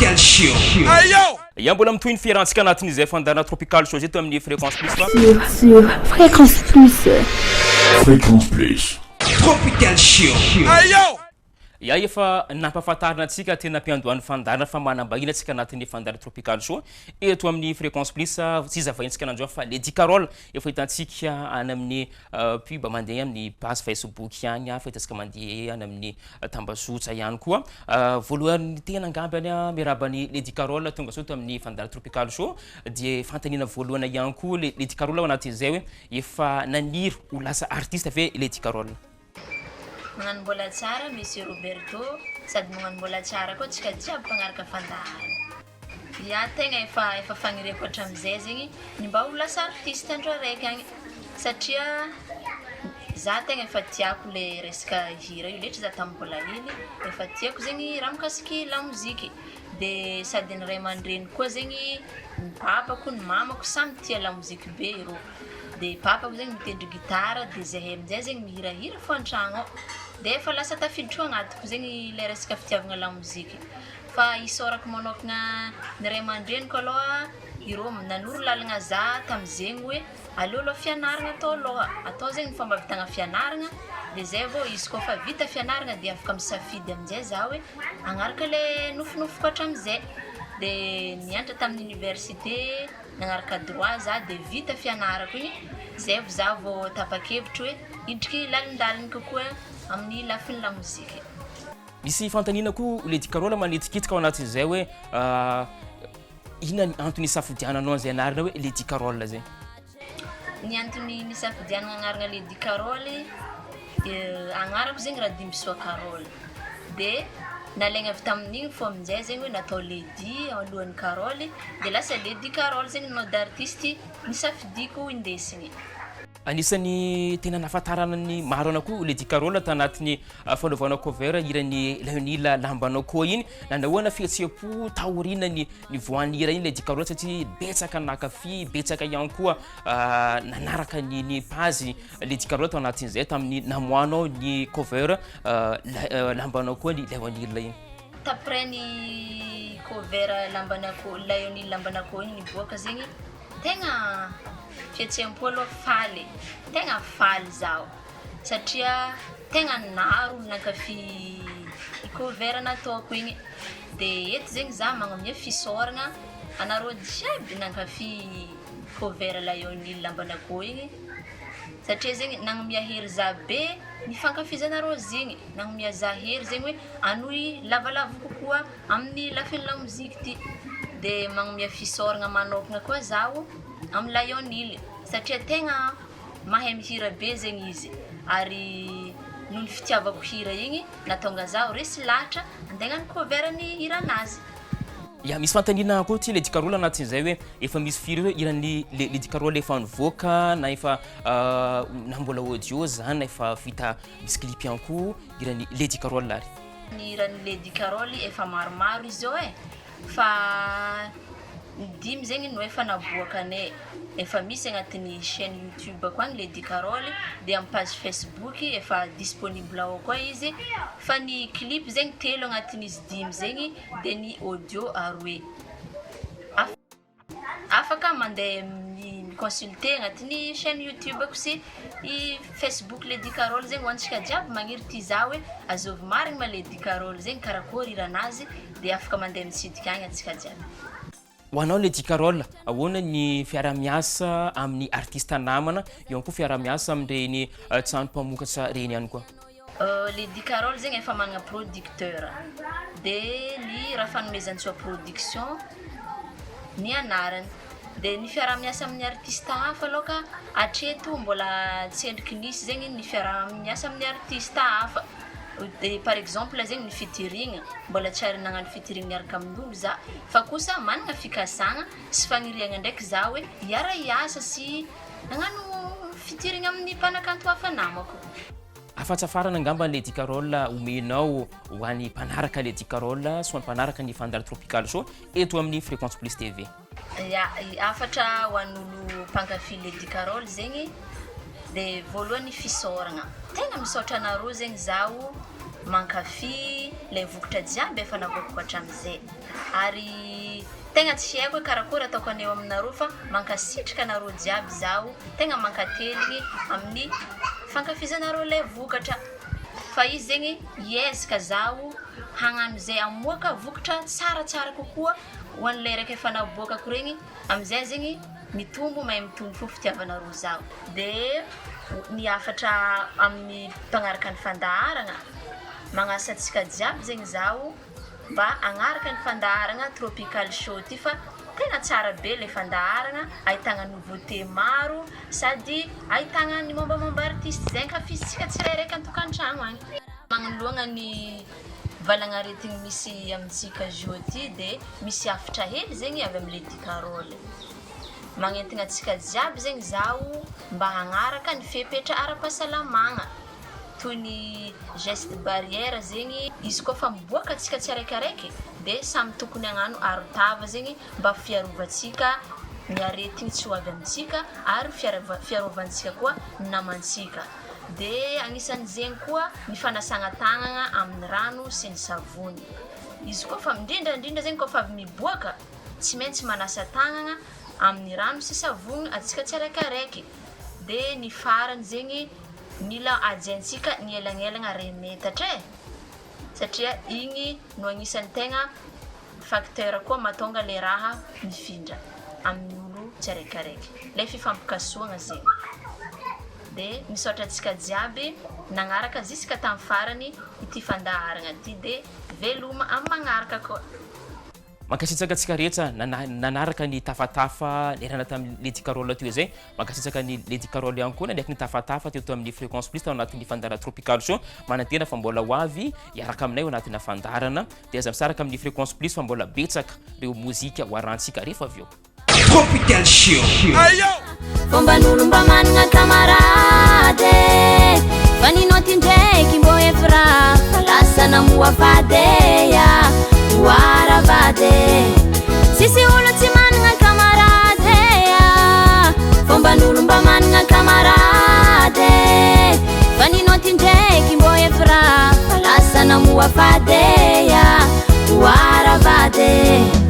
Tropical Show. Ya, mbola mitohy ny fiarantsika anatin'izay fandaharana Tropical Show zay eto amin'ny Fréquence Plus fa Sur Fréquence Plus. Fréquence Plus. Tropical Show. Ya, efa nampahafantarina antsika tena ampiandohan'ny fandaharana fa manambahiny antsika anatin'ny fandaharana Tropical Show eto amin'ny Fréquence Plus. Tsy iza vahintsika nandroany fa Lady Carole, efa hitantsika any amin'ny pub mandeha amin'ny page Facebook ihany, fa hitantsika mandeha any amin'ny tambazotra ihany koa. Voalohany tena angambany miarahaba ny Lady Carole tonga soa eto amin'ny fandaharana Tropical Show. Dia fanontaniana voalohany ihany koa Lady Carole ao anatin'izay hoe efa naniry ho lasa artiste ve Lady Carole? Magnano mbola tsara Monsieur Roberto, sady magnano mbola tsara koa tsika jiaby mpagnaraka fandaharana. Ya, tegna efa fagniriako hatramin'izay zegny ny mba ho lasa artiste andro araiky agny, satria za tegna efa tiako le resaka hira io letry za tamin'ny mbola hely, efa tiako zegny raha mikasiky lamoziky, de sady ny ray aman-dreny koa zegny, ny papako, ny mamako samy tia lamoziky be irô. De papako zegny mitendry gitara, de zahay aminjay zegny mihirahira fô an-tragno ao, de efa lasa tafiditry agnatiko zegny le resaka fitiavagna lamoziky. Fa isaorako manokagna ny ray aman-dreniko aloha irô nanoro lalagna za tamizegny hoe aleo aloha fianaragna atao aloha, atao zegny ny fomba ahavitagna fianaragna, de zay vao izy kôfa vita fianaragna de afaka misafidy aminjay za hoe agnaraka le nofinofiko hatramizay. De nianatra tamin'ny université nagnaraka droit za, de vita fianarako igny zay vao za vao tapa-kevitry hoe hidriky lalindaliny kokoa amin'ny lafiny lamoziky. Misy fanontaniana koa Lady Carole manitikitika ao anatin'izay hoe inona ny antony isafidiananao an'izay anarana hoe Lady Carole zay? Ny antony nisafidianana agnarana Lady Carole, agnarako zegny Radimbisoa Carole, de nalaigna avy tamin'igny fô aminjay zegny hoe natao Lady alohan'ny Carole, de lasa Lady Carole zegny nom d'artiste nisafidiako indesigny. Anisan'ny tena nahafantarana ny maro anao koa Lady Carole tanatin'ny fanaovana cover hiran'i Lionel Lambanao koa iny. Nanahoana fihetseham-po taorian'ny nivoahan'ny hira iny Lady Carole, satria betsaka ny nankafy, betsaka ihany koa nanaraka ny page Lady Carole tao anatin'izay tamin'ny namoahanao ny cover Lambanao koa ny Lionel iny? D'après ny cover Lambanako, Lionel Lambanako iny nivoaka zegny, tegna fihetseham-po aloha faly, tegna faly zaho satria tegna naro olo nankafy i cover nataoko igny, de eto zegny za magnamia fisaoragna anareo jiaby nankafy cover Lionel Lambanako igny, satria zegny nagnamia hery za be ny fankafizanareo zegny, nagnamia za hery zegny hoe hanohy lavalava kokoa amin'ny lafiny lamoziky ty, de magnamia fisaoragna manokagna koa zaho amin'ny Lionel satria tegna mahay mihira be zegny izy, ary noho ny fitiavako hira igny nahatonga zaho resy lahatra andeha hagnano cover ny hiranazy. Ya, misy fanontaniana koa ty Lady Carole anatin'izay hoe efa misy firy hoe hiran'ny Lady Carole efa nivoaka na efa na mbola audio zany na efa vita misy clip ihany koa hiran'ny Lady Carole ary? Ny hiran'ny Lady Carole efa maromaro izy eo e, fa ny dimy zegny no efa naboakanay, efa misy agnatin'ny chaine youtube ko agny Lady Carole, de amin'ny page facebook efa disponible ao koa izy, fa ny clip zegny telo agnatin'izy dimy zegny, de ny audio aroe. Afaka mandeha mi-consulter agnatin'ny chaine youtube-ko sy i facebook Lady Carole zegny ho antsika jiaby magniry tia hizaha hoe azovy marigny ma Lady Carole zegny karakôry hiranazy de afaka mandeha mitsidika agny antsika jiaby. Ho anao Lady Carole, ahoana ny fiaraha-miasa amin'ny artista namana, eo ihany koa fiaraha-miasa amin'ireny trano mpamokatra ireny ihany koa? Lady Carole zegny efa managna producteur de ny Rafanomezantsoa production ny anarany, de ny fiaraha-miasa amin'ny artiste hafa aloha ka hatreto mbola tsy endriky nisy zegny ny fiaraha-miasa amin'ny artiste hafa, de par exemple zegny ny featuring mbola tsy ary nagnano featuring niaraka amin'olo za fa kosa managna fikasagna sy fagniriagna ndraiky za hoe hiara-hiasa sy hagnano featuring amin'ny mpanakanto hafa namako. Hafatsafarana angamba ny Lady Carole omenao ho an'ny mpanaraka Lady Carole sy ho an'ny mpanaraka ny fandaharana Tropical Show eto amin'ny Fréquence Plus TV. Ya, hafatra ho an'olo mpankafy Lady Carole zegny de voalohany fisaoragna, tegna misaotra anareo zegny zaho. mankafy lay vokatra jiaby efa navoakako hatramin'izay. Ary tegna tsy haiko hoe karakory ataoko aneo aminareo fa mankasitraka anareo jiaby zaho, tegna mankateligny amin'ny fankafizanareo lay vokatra. Fa izy zegny hiezaka zaho hagnano zay hamoaka vokatra tsaratsara kokoa ho an'ilay raika efa naboakako regny, amizay zegny mitombo mahay mitombo fo fitiavanareo zaho. De ny hafatra amin'ny mpagnaraka ny fandaharagna, magnasa antsika jiaby zegny zaho mba hagnaraka ny fandaharagna Tropical Show ty fa tegna tsara be le fandaharagna, ahitagna nouveauté maro sady ahitagna ny mombamomba artiste zay ankafizintsika tsirairaiky an-tokantragno agny. Magnoloagna ny valagnaretigny misy amintsika zio ty de misy hafatra hely zegny avy amy Lady Carole. Magnentigna antsika jiaby zegny zaho mba hagnaraka ny fepetra ara-pahasalamagna toy ny geste barrière zegny, izy koa fa miboaka antsika tsiaraikiaraiky de samy tokony hagnano aro-tava zegny mba fiarovantsika ny aretigny tsy ho avy amintsika ary fiarovantsika koa ny namantsika. De agnisan'izegny koa ny fanasagna tagnagna amin'ny rano sy ny savony. Izy koa fa indrindra indrindra zegny koa fa avy miboaka tsy maintsy manasa tagnagna amin'ny rano sy savony antsika tsiaraikiaraiky. De ny farany zegny mila hajaintsika ny elagnelagna ray metatra e, satria igny no agnisan'ny tegna facteur koa mahatonga le raha mifindra amin'ny olo tsiaraikiaraiky, le fifampikasohagna zegny. De misaotra antsika jiaby nagnaraka jusque tamin'ny farany ity fandaharagna ty de veloma amin'ny magnaraka koa. Mankasitraka antsika rehetra nanaraka ny tafatafa niarahana tamin'i Lady Carole teo izay. Mankasitraka an'i Lady Carole ihany koa nanaiky ny tafatafa teto amin'ny Fréquence Plus tao anatin'ny fandaharana Tropical Show. Manantena fa mbola ho avy hiaraka aminay ao anatina fandaharana. Dia aza misaraka amin'ny Fréquence Plus fa mbola betsaka ireo mozika ho arahantsika rehefa avy eo. Tropical Show. Fomban'olo mba manana camarade Fa ny noty ndraiky mbô efa raha Fa lasa namoa fady ya Oaravady Tsisy olo tsy manana camarade ya Fomban'olo mba manana camarade Fa ny noty ndraiky mbô efa raha Fa lasa namoa fady ya Oaravady.